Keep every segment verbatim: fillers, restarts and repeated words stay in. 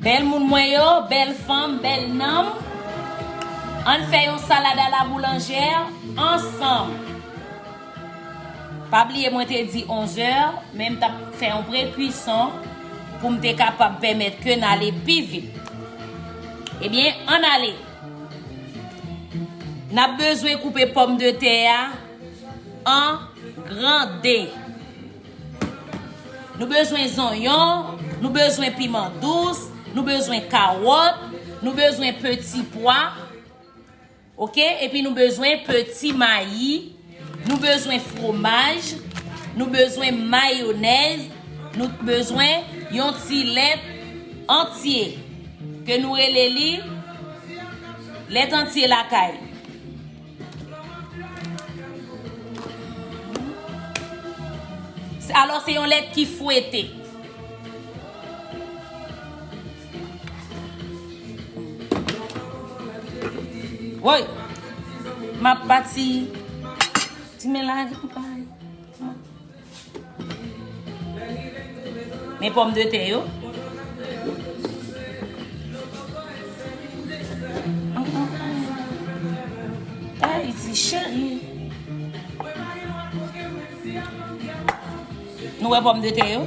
Bèl moun mwen yo, bèl fanm, bèl nanm, ann fè yon salad à la boulangère ansanm. Pa bliye mwen te di onzè, men m t ap fè yon pre-cuisson pou m te kapab pèmèt ke n ale pi vit. Ebyen, ann ale. N ap bezwen koupe pòmdetè a an grande. Nou bezwen zonyon, nou bezwen piman dous, nou bezwen kawòt, nou bezwen peti pwa, oke? Epi nou bezwen peti mayi, nou bezwen fwomaj, nou bezwen mayonèz, nou bezwen yon ti lèt antye, ke nou rele li lèt antye lakay. Se- Alò, se yon lèt ki fwete. Woy! M ap pati. Ti men la, di konpay. Men pòmdetè yo. Ayiti cheri. Nou wè pòmdetè yo?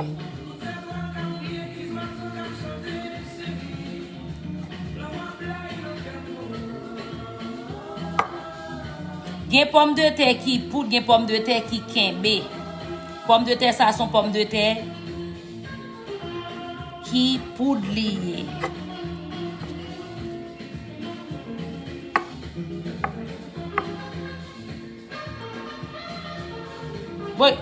Gen pòmdetè ki poud, gen pòmdetè ki kenbe. Pòmdetè sa se yon pòmdetè ki poud li ye. Woy.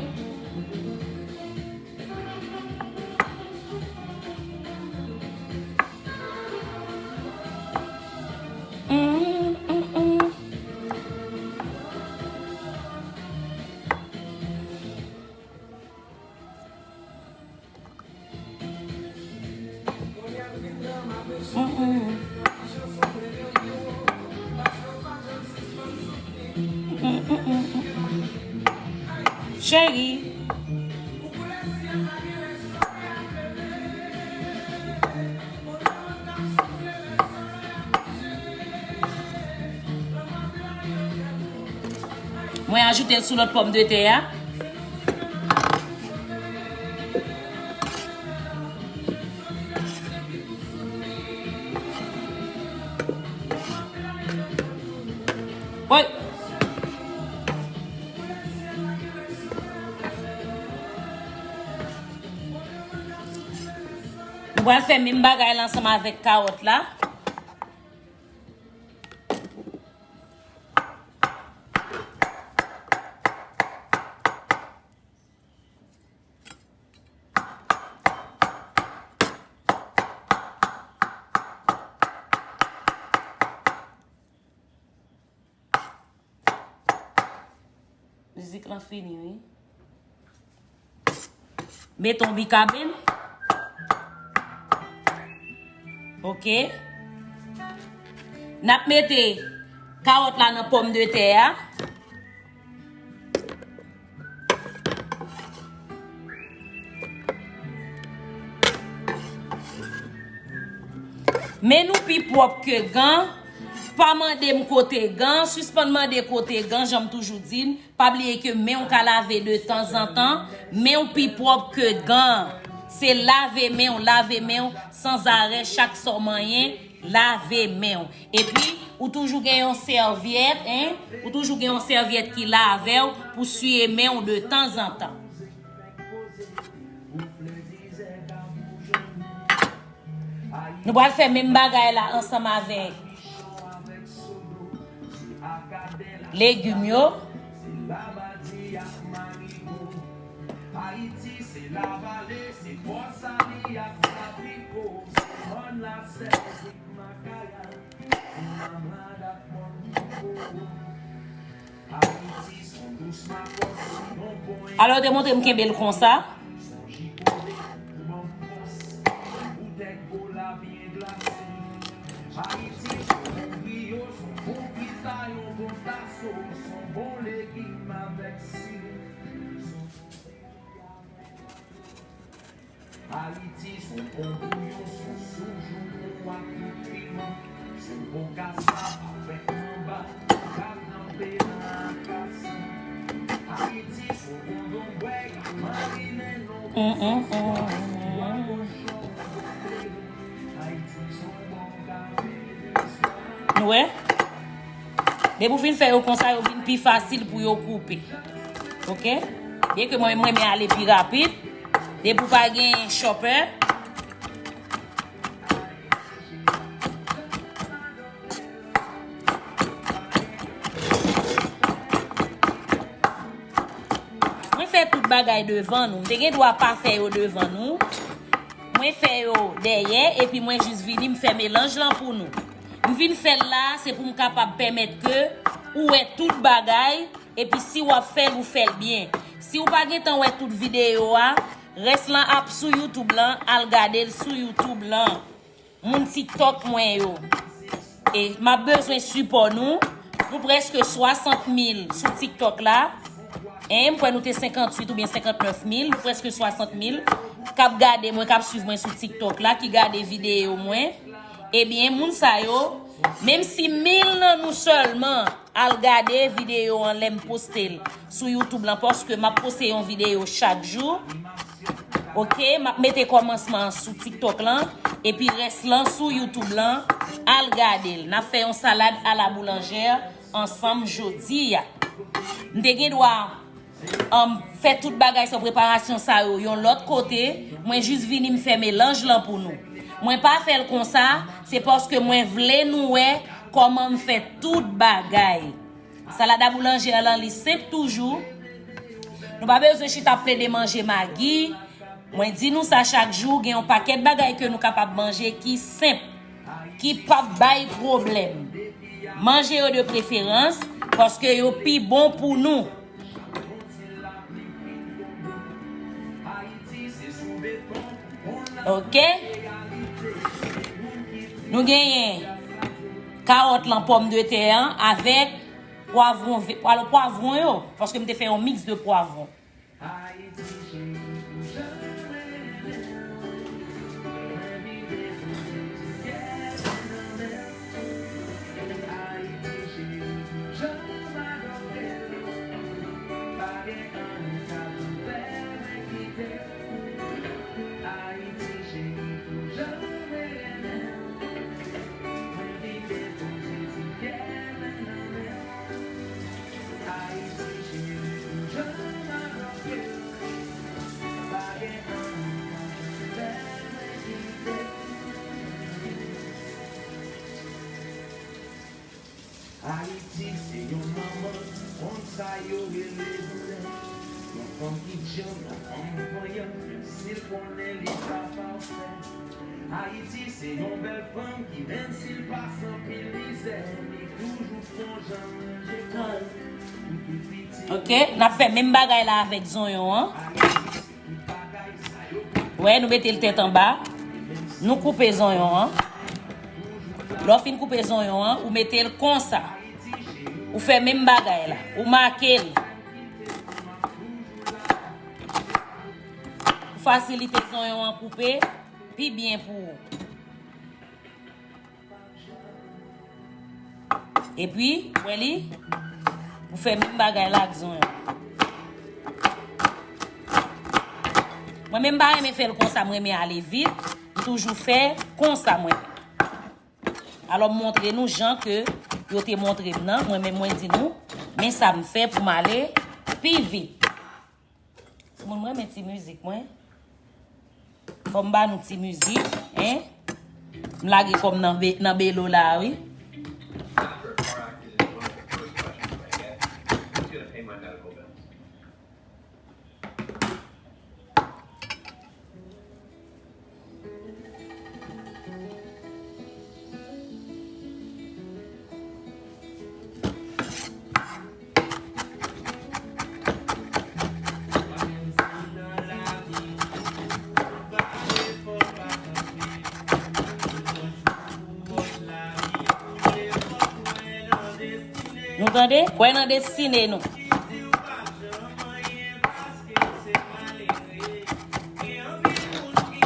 Mm, mm, mm. Mm, mm. Mm, mm, mm, mm, mm. Cheri. Mwen ajoute l sou lòt pòmdetè a. Woy. Nou pral fè menm bagay la ansanm avèk kawòt la. Mizik lan fini, wi. Mete yon bikaben. Oke. N ap mete kawòt la nan pòmdetè a. Men nou pi pwòp ke gan. Pa mande m kote gan, sispann mande kote gan, jan m toujou di n. Pa bliye ke men w ka lave de tanzantan, men w pi pwòp ke gan. Se lave men w, lave men w sanzarè, chak sa w manyen, lave men w. Epi, ou toujou gen yon sèvyèt, en, ou toujou gen yon sèvyèt ki la avè w pou siye men w de tanzantan. Nou pral fè menm bagay la ansanm avèk legim yo. Alò, yo te montre m kenbe l konsa. Ayiti se yon bon bouyon, se yon soujou pou ak tout piman. Se yon bon kasap avèk manba, k ap kanpe nan akasan. Ayiti se yon bon donbwèy, marinen non. Nou wè? Depi w fin fè yo konsa, yo vin pi fasil pou yo koupe. Oke? Byenke mwen, mwen renmen ale pi rapid. Depi w pa gen chopper. Mwen fè tout bagay devan nou. M te gen dwa pa fè yo devan nou. Mwen fè yo dèyè, epi mwen jis vini, m fè melanj lan pou nou. M vin fè l la, se pou m kapab pèmèt ke ou wè tout bagay, epi si w ap fè l, ou fè l byen. Si w pa gentan wè tout videyo a, rès lan ap sou YouTube lan, al gade l sou YouTube lan. Moun TikTok mwen yo. E m ap bezwen sipò nou. Nou prèske swasant mil sou TikTok la. En, m kwè nou te senkanntuit oubyen senkantnèf mil, nou prèske swasant mil k ap gade mwen, k ap swiv mwen sou TikTok la, ki gade videyo mwen. Ebyen, moun sa yo, menm si mil nan nou sèlman al gade videyo an lè m poste l sou YouTube lan, paske m ap poste yon videyo chak jou. Oke, m ap mete kòmansman an sou TikTok lan, epi rès lan sou YouTube lan, al gade l. N ap fè yon salad à la boulangère ansanm jodi a. M te gen dwa, um, fè tout bagay sa, preparasyon sa yo yon lòt kote, mwen jis vini m fè melanj lan pou nou. Mwen pa fè l konsa, se paske mwen vle nou wè kòman m fè tout bagay. Salad à boulangère lan, li senp toujou. Nou pa bezwen chita ap plede manje magi. Mwen di nou sa chak jou, gen yon pakèt bagay ke nou kapab manje ki senp, ki p ap bay pwoblèm. Manje yo de preferans, paske yo pi bon pou nou. Oke? Nou genyen kawòt lan, pòmdetè an, avèk pwavwon ve-, pwa-, pwavwon yo, paske m te fè yon miks de pwavwon. Ayiti se yon manman, konn sa yo rele doulè. Yon fanm ki djanm, yon fanm vanyan, menm si l konnen li pa pafè. Ayiti se yon bèl fanm ki, menm si l pase anpil mizè, li toujou fè yon jan manje kòl pou tout piti. Oke, n ap fè menm bagay la avèk zonyon an. Wè, nou mete l tèt anba. Nou koupe zonyon an. Lè w fin koupe zonyon an, ou mete l konsa. Ou fè menm bagay la. Ou make l. Ou fasilite zonyon an koupe pi byen pou ou. Epi, wè li, ou fè menm bagay la ak zonyon. Mwen menm pa renmen fè l konsa, mwen renmen ale vit. M toujou fè konsa mwen. Alò, m montre nou jan ke yo te montre m nan. Mwen menm, mwen di nou, men sa m fè pou m ale pi vit. Timoun, mwen renmen ti mizik mwen. Fò m ba nou ti mizik, en. M lage kò m nan be-, nan belo la, wi. Nou tande? Kwè nan destine nou. Gen anpil moun ki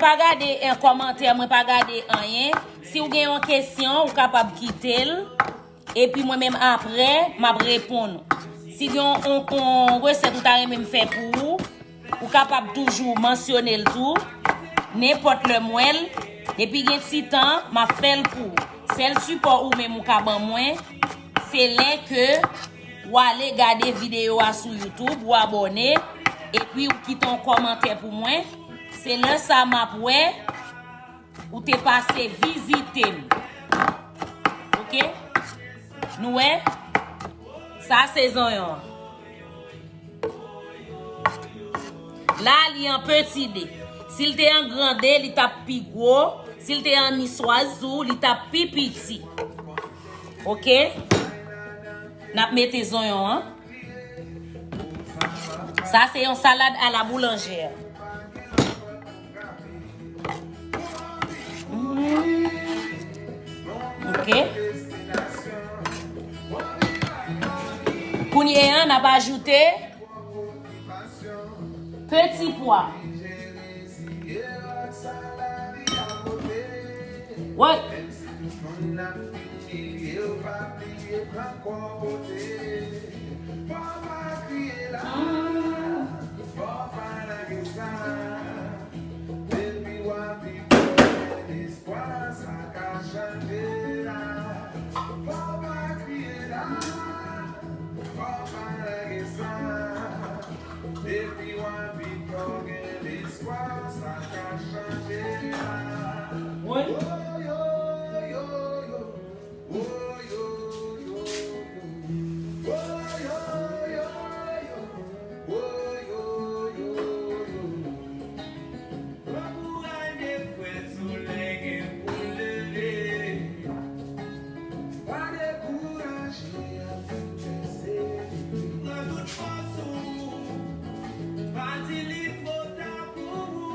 pa gade en kòmantè, mwen pa gade anyen. Si w gen yon kesyon, ou kapab kite l. Epi mwen menm apre, m ap reponn ou. Si gen yon, yon, yon resèt ou ta renmen m fè pou ou, ou kapab toujou mansyone l tou. Nenpòt lè m wè l, depi gen ti tan, m ap fè l pou ou. Sèl sipò ou menm ou ka ban mwen, se lè ke w ale gade videyo a sou YouTube, ou abòne, epi ou kite yon kòmantè pou mwen. Se lè sa m ap wè ou te pase vizite m. Oke? Nou wè? Sa se zonyon an. La, li an peti de. Si l te an gran de, li t ap pi gwo. Si l te an niswaz tou, li t ap pi piti. Oke? N ap mete zonyon an. Sa se yon salad à la boulangère. Mm. Ok. Kounye a, n ap ajoute peti pwa. Woy! Depi w ap viv fò w gen lespwa, sa ka chanje la. Woy. Pran kouraj, frè, solèy gen pou l leve. Pa dekouraje, ann pèse. Pran tout fòs ou, pa di li twò ta pou ou.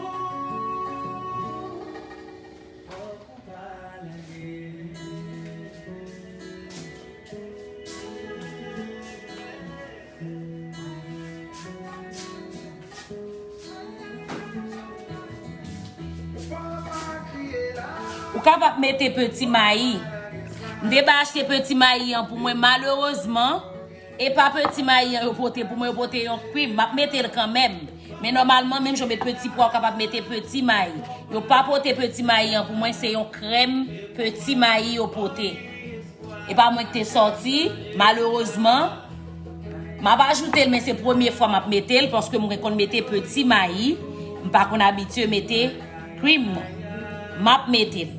Fòk ou pa lage. Ou kapab mete peti mayi. M te bay achte peti mayi an pou mwen, malerezman, e pa peti mayi an yo pote pou mwen, yo pote yon cream. M ap mete l kanmenm. Men nòmalman, menm jan w met peti pwa, ou kapab mete peti mayi. Yo pa pote peti mayi an pou mwen, se yon krèm peti mayi yo pote. E pa mwen ki te sòti, malerezman. M ap ajoute l, men se premye fwa m ap mete l, paske mwen konn mete peti mayi. M pa konn abitye mete cream nan. M ap mete l.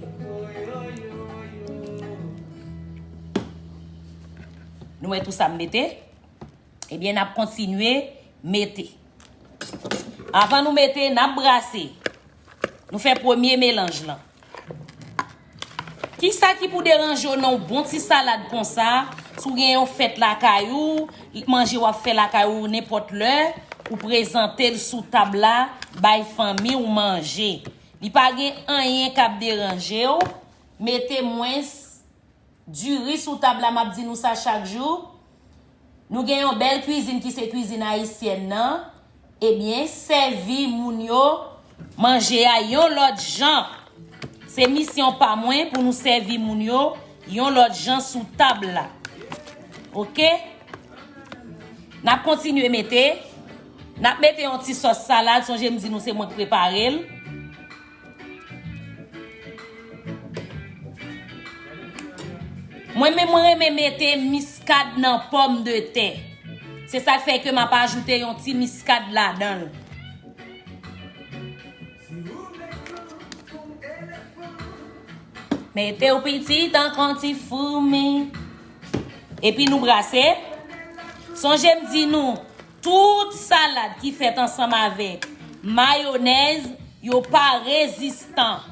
Nou wè tou sa m mete? Ebyen, n ap kontinye mete. Anvan nou mete, n ap brase. Nou fè premye melanj lan. Kisa ki pou deranje w nan yon bon ti salad konsa? Si w gen yon fèt lakay ou, manje w ap fè lakay ou nenpòt lè, ou prezante l sou tab la, bay fanmi w manje. Li pa gen anyen k ap deranje w. Mete mwens diri sou tab la, m ap di nou sa chak jou. Nou gen yon bèl kwizin ki se kwizin ayisyèn nan. Ebyen, sèvi moun yo manje a yon lòt jan. Se misyon pa mwen pou nou sèvi moun yo yon lòt jan sou tab la. Oke? N ap kontinye mete. N ap mete yon ti sòs salad. Sonje m di nou se mwen k prepare l. Mwen menm, mwen renmen mete miskad nan pòmdetè. Se sa k fè ke m ap ajoute yon ti miskad ladan l. Mete w piti tankou yon ti foumi. Epi nou brase. Sonje m di nou, tout salad ki fèt ansanm avèk mayonèz, yo pa rezistan.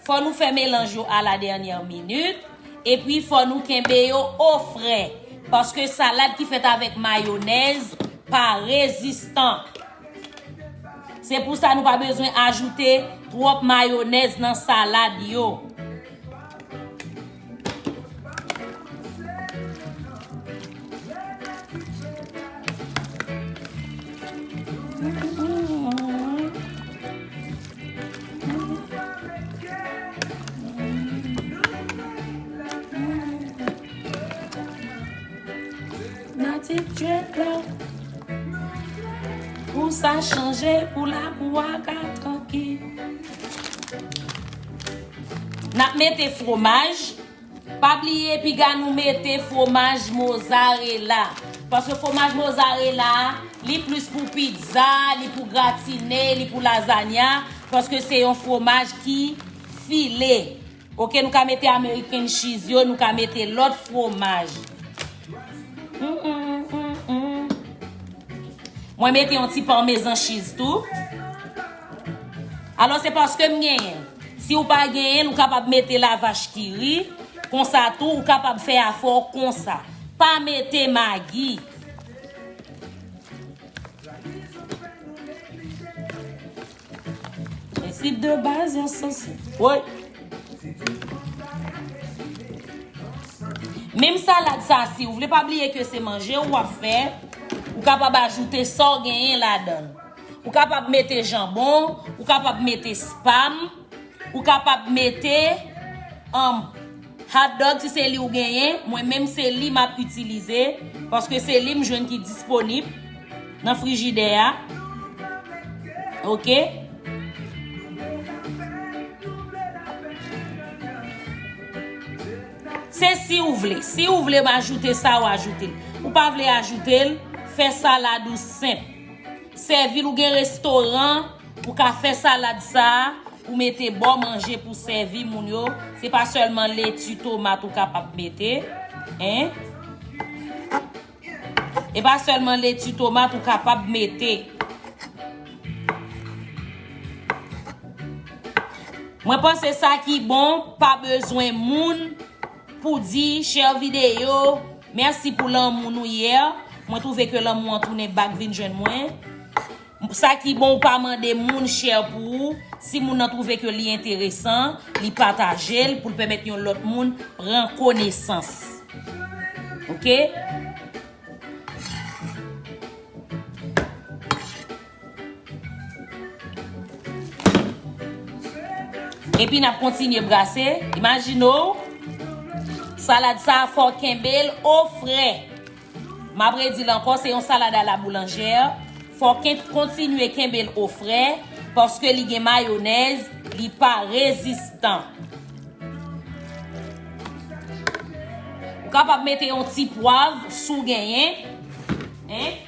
Fò nou fè melanj yo a la dènyè minit, epi fò nou kenbe yo o fre, paske salad ki fèt avèk mayonèz pa rezistan. Se pou sa nou pa bezwen ajoute twòp mayonèz nan salad yo. Pou sa chanje, pou lakou a ka trankil. N ap mete fwomaj. Pa bliye, piga nou mete fwomaj mozarela. Paske fwomaj mozarela a, li plis pou pizza, li pou gratine, li pou lazanya. Paske se yon fwomaj ki file. Oke, nou ka mete American cheese yo, nou ka mete lòt fwomaj. Mm, mm, mm, mm. Mwen mete yon ti parmesan cheese tou. Alò, se paske m genyen. Si w pa genyen, ou kapab mete lavach kiri. Konsa tou, ou kapab fè afè w konsa. Pa mete magi. Prensip de baz yon sans. Woy. Menm salad sa, si w vle, pa bliye ke se manje w ap fè, ou kapab ajoute sa w genyen ladan l. Ou kapab mete janbon, ou kapab mete spam, ou kapab mete, um, hot dog si se li w genyen. Mwen menm se li m ap itilize, paske se li m jwenn ki disponib nan frijidè a. Oke? Se si w vle. Si w vle m ajoute sa, w ajoute l. Ou pa vle ajoute l, fè salad ou senp. Sèvi l, ou gen restoran, ou ka fè salad sa, ou mete bò manje pou sèvi moun yo. Se pa sèlman leti, tomat ou kapab mete. Hein? E pa sèlman leti, tomat ou kapab mete. Mwen panse sa ki bon, pa bezwen moun pou di share videyo. Mèsi pou lanmou nou yè. Mwen twouve ke lanmou an tounen back vin jwenn mwen. Sa ki bon, ou pa mande moun share pou ou. Si moun nan twouve ke li enteresan, li pataje l pou l pèmèt yon lòt moun pran konesans. Oke? Epi n ap kontinye brase. Imajine w, salad sa a fò w kenbe l ofre. M ap redi l ankò, se yon salad a la boulanjè. Fò w ken-, kontinye kenbe l ofre, paske li gen mayonèz, li pa rezistan. Ou kapab mete yon ti pwav si w genyen. Hein?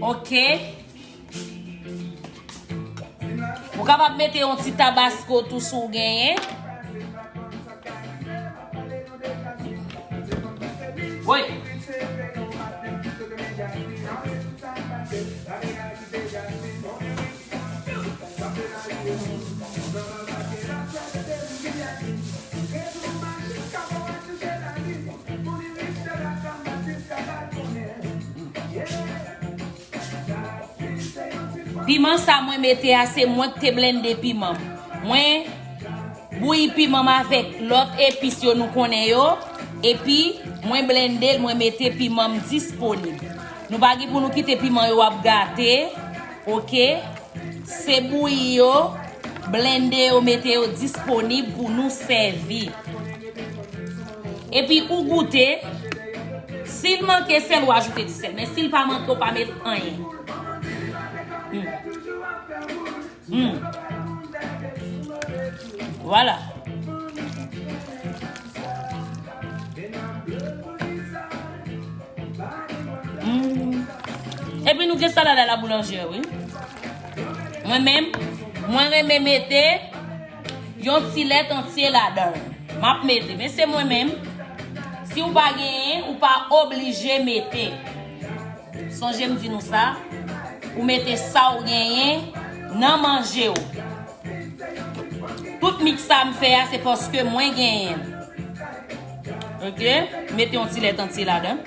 Ok. Ou kapab mete yon ti tabasko tou si w genyen. Wi. Piman sa mwen mete a, se mwen ki te blende piman m. Mwen bouyi piman m avèk lòt epis yo nou konnen yo, epi mwen blende l, mwen mete piman m disponib. Nou pa gen pou nou kite piman yo ap gate, oke? Se bouyi yo, blende yo, mete yo disponib pou nou sèvi. Epi ou goute, si l manke sèl, ou ajoute ti sèl. Men si l pa manke, ou pa met anyen. Hmm. Hmm. Vwala. Hmm. Epi nou gen salad a la boulanjè, wi. Mwen menm, mwen renmen mete yon ti lèt antye ladan l. M ap mete, men se mwen menm. Si w pa genyen, ou pa oblije mete. Sonje m di nou sa, ou mete sa w genyen nan manje w. Tout miks sa m fè a, se paske mwen genyen l. Ok? Mete yon ti lèt antye ladan.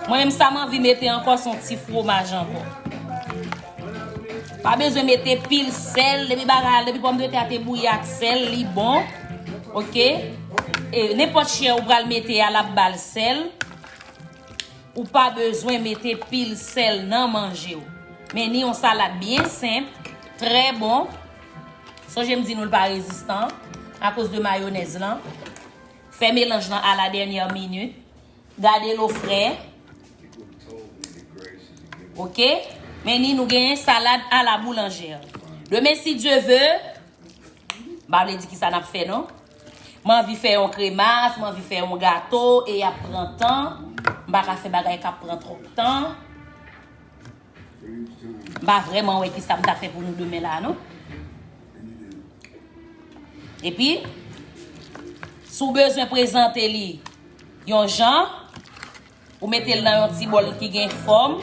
Mwen menm sa m anvi mete ankò, se yon ti fwomaj ankò. Pa bezwen mete pil sèl, depi bagay, depi pòmdetè a te bouyi ak sèl, li bon. Ok? E nenpòt chè ou pral mete a, l ap ba l sèl. Ou pa bezwen mete pil sèl nan manje w. Men ni yon salad byen senp, trè bon. Sonje m di nou l pa rezistan akoz de mayonèz lan. Fè melanj lan a la dènyè minit. Gade lo frè. Ok? Men ni nou genyen salad a la boulanjè. Demen, si Dye ve, m pa vle di kisa n ap fè non. M anvi fè yon kremas, m anvi fè yon gato, e y ap pran tan. M pa ka fè bagay k ap pran twòp tan. M pa vrèman wè kisa m ta fè pou nou demen la non. Epi, si w bezwen prezante li yon jan, ou mete l nan yon ti bòl ki gen fòm.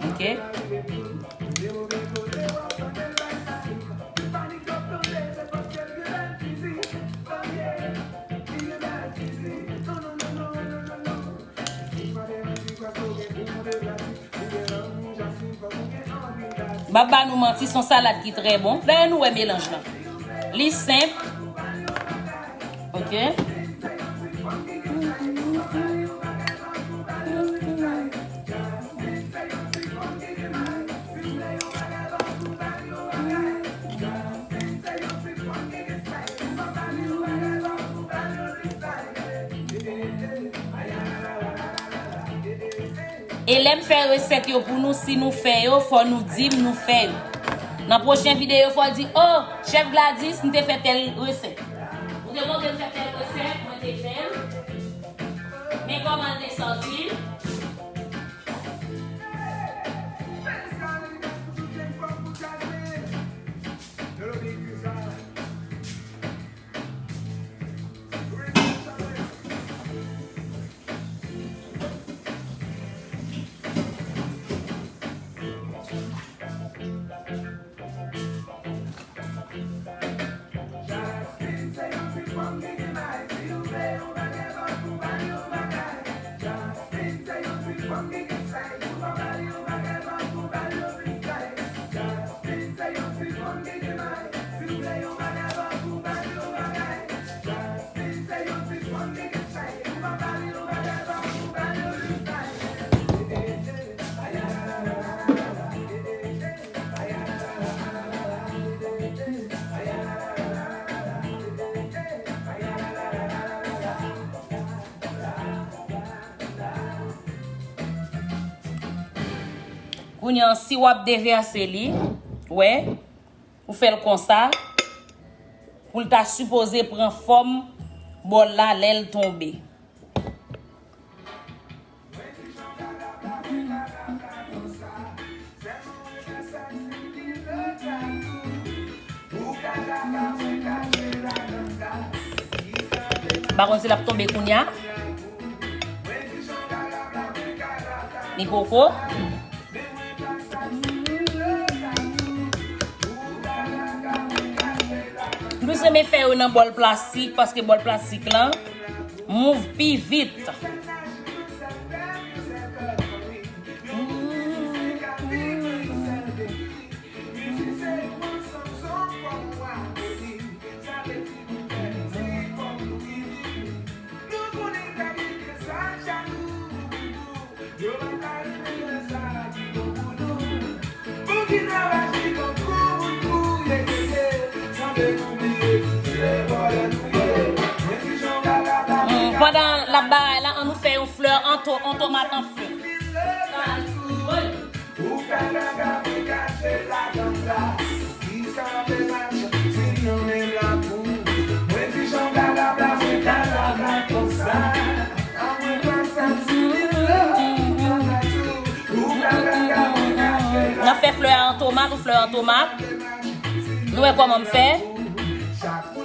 Ok. M ap ba nou manti, se yon salad ki trè bon. Dayè nou wè melanj lan. Li senp. Ok. E lè m fè resèt yo pou nou, si nou fè yo, fò nou di m nou fè yo. Nan pwochen videyo, fò di, "Oh, Chèf Gladys, m te fè tèl resèt." Ou te montre m fè tèl resèt, mwen te fè l. Men kòman l te sòti. Kounye a, si w ap devèse li, wè, ou fè l konsa, pou l ta sipoze pran fòm bòl la lè l tonbe. M pa konn si l ap tonbe kounye a. Li poko. M plis renmen fè yo nan bòl plastik, paske bòl plastik lan move pi vit. Hmm, pandan l ap bagay la, ann nou fè yon flè an to-, yon tomat an flè. N ap fè flè a an tomat, ou flè an tomat. Nou wè kòman m fè.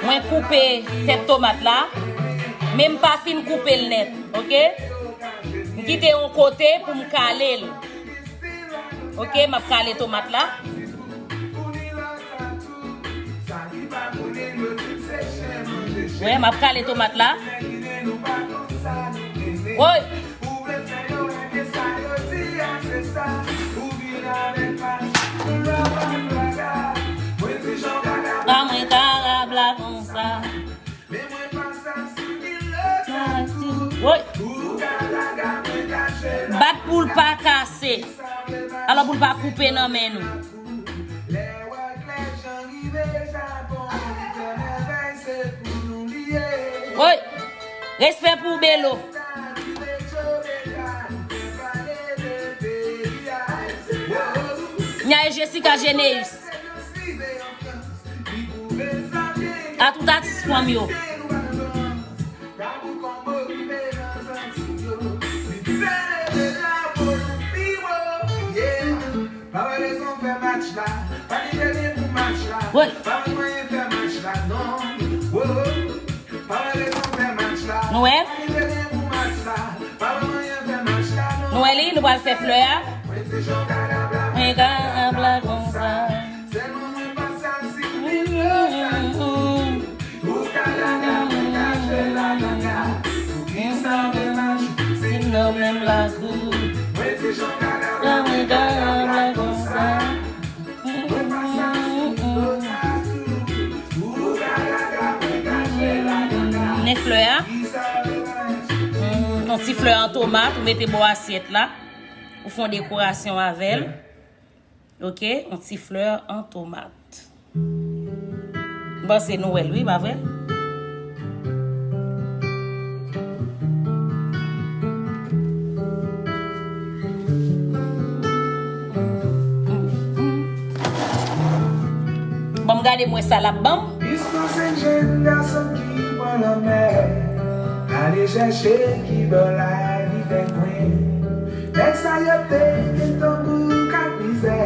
Mwen koupe tèt tomat la, men m pa fin koupe l nèt, oke? M kite yon kote pou m kale l. Oke, m ap kale tomat la. Wè, m ap kale tomat la. Woy! Ah, mwen karab la konsa. Woy! Bat pou l pa kase. Alò pou l pa koupe nan men nou. Woy! Respè pou Belo. Nya e Jessica Geneus. A tout atis fanm yo. Woy. Nou wè? Nou wè li, nou pral fè flè a. Mwen ka ap la konsa. Mwen ka ap la konsa. Men flè a. Mm, yon ti flè an tomat, ou mete bò asyèt la. Ou fè yon dekorasyon avè l. Oke, yon ti flè an tomat. M panse nou wè l, wi, pa vre? Bon, m gade mwen sa l ap ban m. Istwa senk jenn gason ki pran lanmè, ale chèche kibò lavi fè kwen. Nèg sa yo te gen tanbou ak mizè,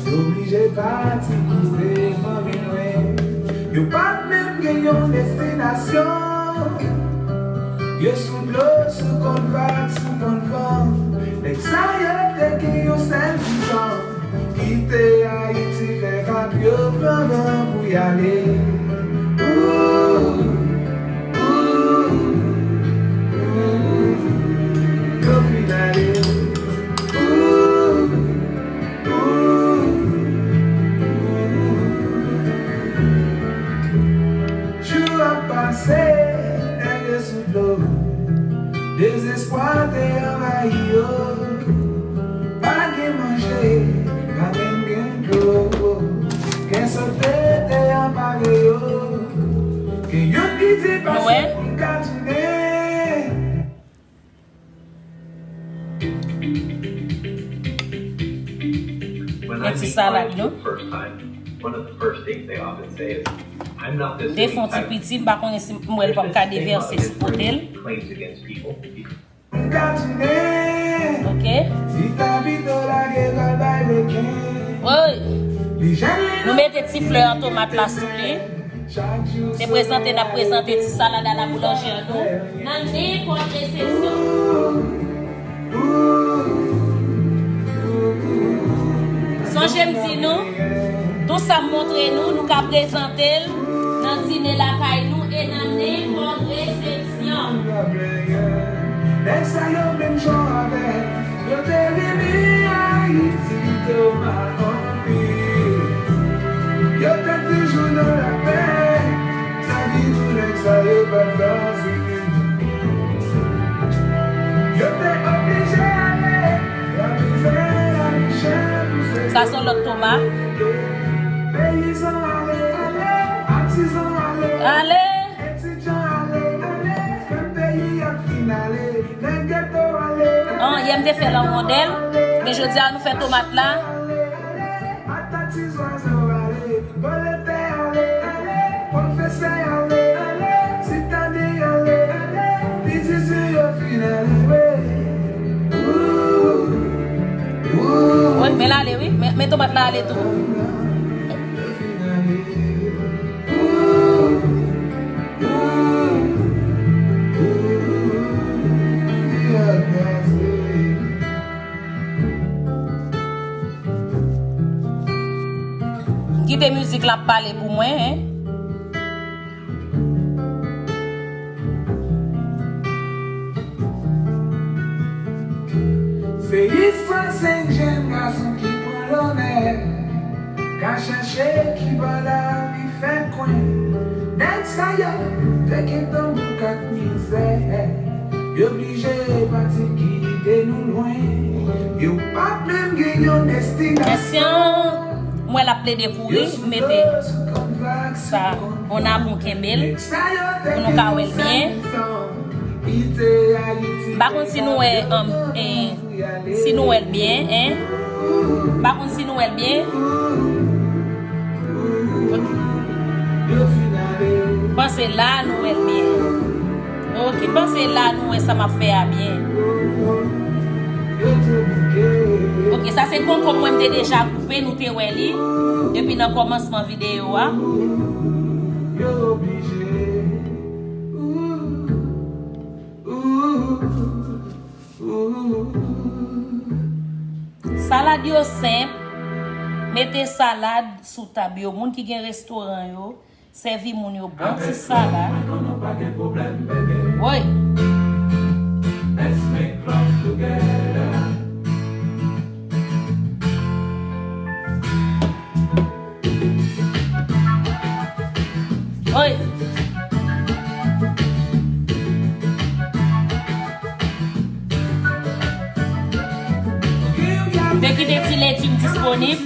yo oblije pati kite fanmi lwen. Yo pa t menm gen yon destinasyon. Yo sou dlo, sou kont vag, sou pon van. Nèg sa yo te gen yon sèl vizyon. Kite Ayiti, fè kap yo pran van pou y ale. Ooh, ooh, ooh, yo fin ale. Ooh, ooh, ooh. Jou ap pase, nèg yo sou dlo. Dezespwa te anvayi yo. Pa gen manje, pa menm gen dlo. Kè sote te anpare yo. Gen youn ki di pase pou l ka tounen. Yon ti salad, non? M te fè yon ti piti, m pa konnen si m wè l p ap ka devèse sou kote l. Ok. Woy! Nou mete ti flè an tomat la sou li. Se prezante n ap prezante ti salad a la boulanje an nou nan nenpòt resepsyon. Sonje m di nou, tou sa m montre nou, nou ka prezante l nan dine lakay nou e nan nenpòt resepsyon. Nèg sa yo menm jan avè m, yo te vini Ayiti tomat anpil. Yo te toujou nan lapè, lavi pou nèg sa yo pa t fasil. Yo te oblije ale, lamizè, lamichè, pou se... Sa se yon lòt tomat. Peyizan ale, ale, atizan ale. Ale. Etidyan ale, ale, menm peyi ap fin ale. Nèg geto ale, ale. An, yè m te fè l an wondèl, men jodi a nou fè tomat la. Ata ti zwazo ale, volonte ale, ale, pwofesè ale, ale, sitadi ale, ale, piti si yo fin ale, wi. Ooh, ooh. Wi, men l ale, wi. Men, men tomat la ale tou. Yo fin ale. Ooh. Mizik la ap pale pou mwen, en. Se istwa senk jèn gason ki pran lonè, k ap chache ki bò lavi fè kwen. Nèg sa yo te gen tanbou ak mizè, yo oblije pati kite nou lwen. Yo p ap menm gen yon destinasyon. Mwen l ap plede kouri, mete sa, on a bon kenbe l, pou nou ka wè l byen. M pa konn si nou wè, um, eh, si nou wè l byen, en. M pa konn si nou wè l byen. Panse la nou wè l byen. Ok, panse la nou wè sa m ap fè a byen. Ok, sa se konkonm mwen m te deja koupe, nou te wè li. Depi nan kòmansman videyo a. Salad yo senp. Mete salad sou tab yo. Moun ki gen restoran yo, sèvi moun yo bon ti salad. Woy. Oy! Te kite ti letim disponib.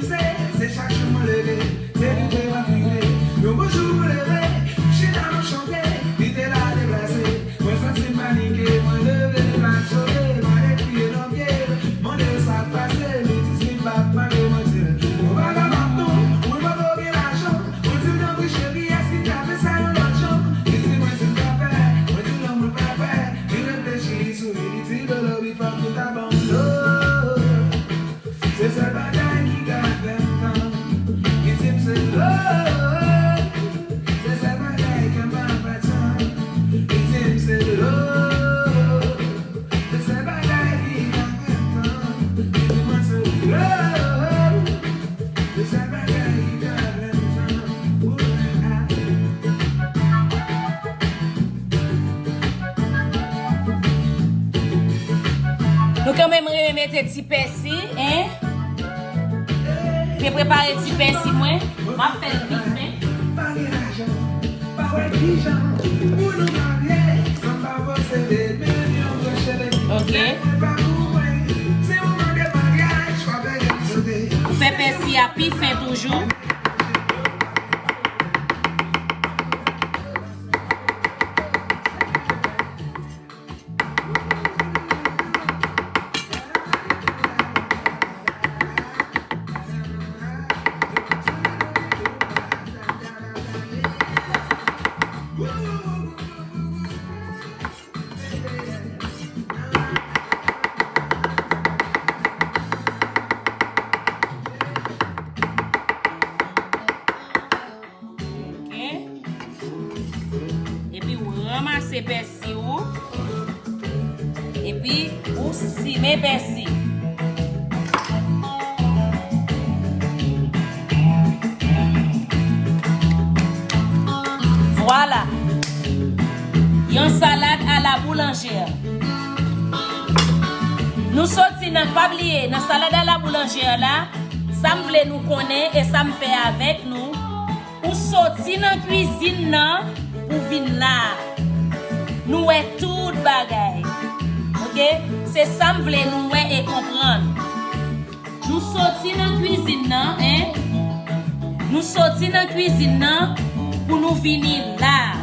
Mwen santi m panike, mwen leve, m ap sove, m ale kriye nan pye l, mande l sa k pase, li di si m p ap mande, mwen di l, yon bagay m ap nou, mwen poko gen lajan, mwen di l tanpri cheri, èske n ka fè sa yon lòt jan? Li di mwen si m ka pè, mwen di l non mwen pa pè, li reflechi, li souri, li di dolo, bifò m tou ta ban m dlo. Se sèl bagay ki ka fè m tann, li di m se dlo. Se sèl bagay ke m ap atann. Li di m se dlo. Se sèl bagay ki ka fè m tann. Li di mwen se dlo. Se sèl bagay ki ka fè m tann. Nou kanmenm renmen mete ti pèsi, en? Te prepare ti pèsi mwen. M ap fè l pi fen. Ok. Ou fè pèsi a pi fen toujou. Ok. Epi ou ranmase pèsi ou. Epi ou simen pèsi. Vwala. Yon salad a la boulanjè. Nou soti nan, pa bliye, nan salad a la boulanjè la, sa m vle nou konnen e sa m fè avèk nou, ou soti nan kwizin nan pou vin la a. Nou wè tout bagay. Ok? Se sa m vle nou wè e konprann. Nou soti nan kwizin nan, en? Nou soti nan kwizin nan pou nou vini la a.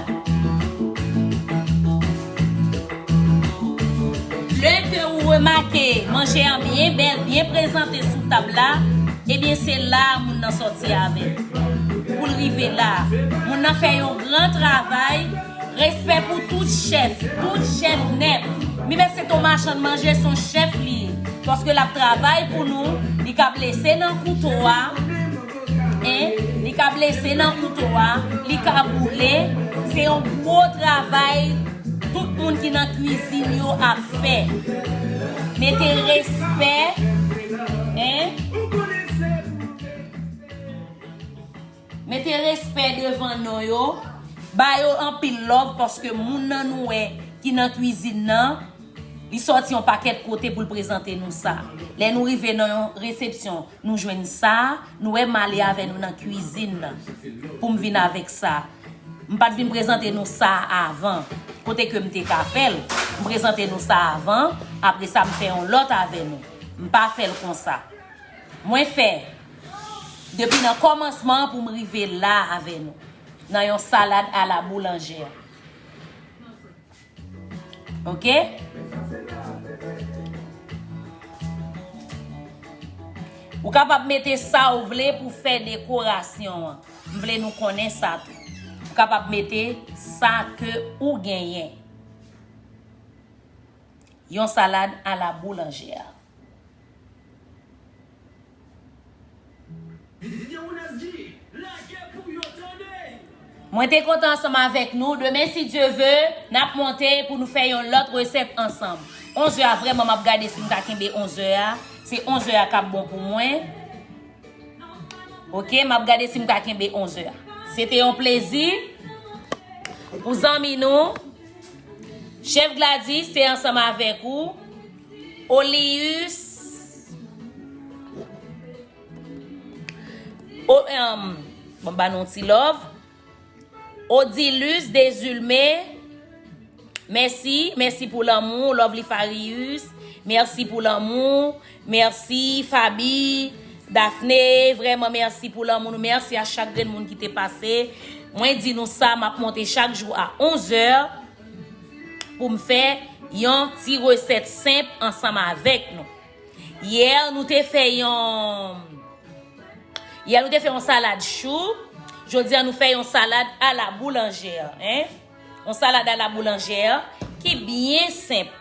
Lè ke ou remake manje an byen bèl, byen prezante sou tab la, ebyen se la a moun nan soti avè l. Pou l rive la a, moun nan fè yon gran travay. Respè pou tout chèf, tout chèf nèt. Mimet se t on machann manje, s on chèf li ye. Paske l ap travay pou nou, li ka blese nan kouto a, en, li ka blese nan kouto a, li ka boule. Se yon gwo travay tout moun ki nan kwizin yo ap fè. Mete respè, en. Mete respè devan non yo. Ba yo anpil love paske moun nan nou wè ki nan kwizin nan, li sòti yon pakèt kote pou l prezante nou sa. Lè nou rive nan yon resepsyon, nou jwenn sa, nou wè m ale avè nou nan kwizin nan pou m vin avèk sa. M pa t vin prezante nou sa avan. Kote ke m te ka fè l, m prezante nou sa avan, apre sa m fè yon lòt avè nou. M pa fè l konsa. Mwen fè depi nan kòmansman pou m rive la avè nou. Nan yon salad a la boulanjè. Oke? Ou kapab mete sa ou vle pou fè dekorasyon an. M vle nou konnen sa tou. Ou kapab mete sa ke ou genyen. Yon salad a la boulanjè. Mwen te kontan ansanm avèk nou. Demen, si Dye ve, n ap monte pou nou fè yon lòt resèt ansanm. Onzè a, vrèman, m ap gade si m ka kenbe onzè a. Se onzè a k ap bon pou mwen. Oke, m ap gade si m ka kenbe onzè a. Se te yon plezi pou zanmi nou. Chèf Gladys te ansanm avèk ou. Olius. O, um, bon, ba nou ti love. Odilus Desulme. Mèsi, mèsi pou lanmou. Lovely Farius. Mèsi pou lanmou. Mèsi, Fabi. Daphné, vrèman mèsi pou lanmou nou. Mèsi a chak grenn moun ki te pase. Mwen di nou sa, m ap monte chak jou a onzè pou m fè yon ti resèt senp ansanm avèk nou. Yè, nou te fè yon, yè, nou te fè yon salad chou. Jodi a, nou fè yon salad a la boulanjè, en. Yon salad a la boulanjè ki byen senp.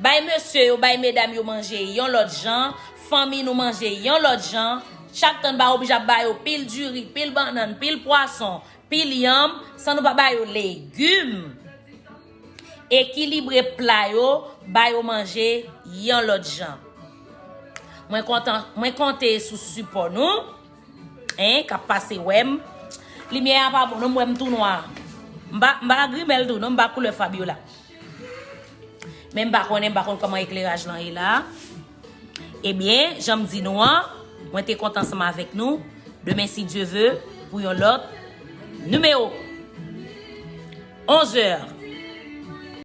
Bay mesye yo, bay medam yo manje yon lòt jan, fanmi nou manje yon lòt jan. Chak tan n pa oblije ap ba yo pil diri, pil bannann, pil pwason, pil yanm, san nou pa ba yo legim ekilibre pla yo, ba yo manje yon lòt jan. Mwen kontan, mwen konte sou sipò nou, en, k ap pase wè m. Limyè a pa bon, non, m wè m tou nwa. M pa, m pa grimèl tou, non, m pa koulè Fabiola. Men m pa konnen, m pa konn kòman ekleraj lan ye la. Ebyen, jan m di nou an, mwen te kontan ansanm avèk nou. Demen, si Dye ve, pou yon lòt nimewo. Onzè.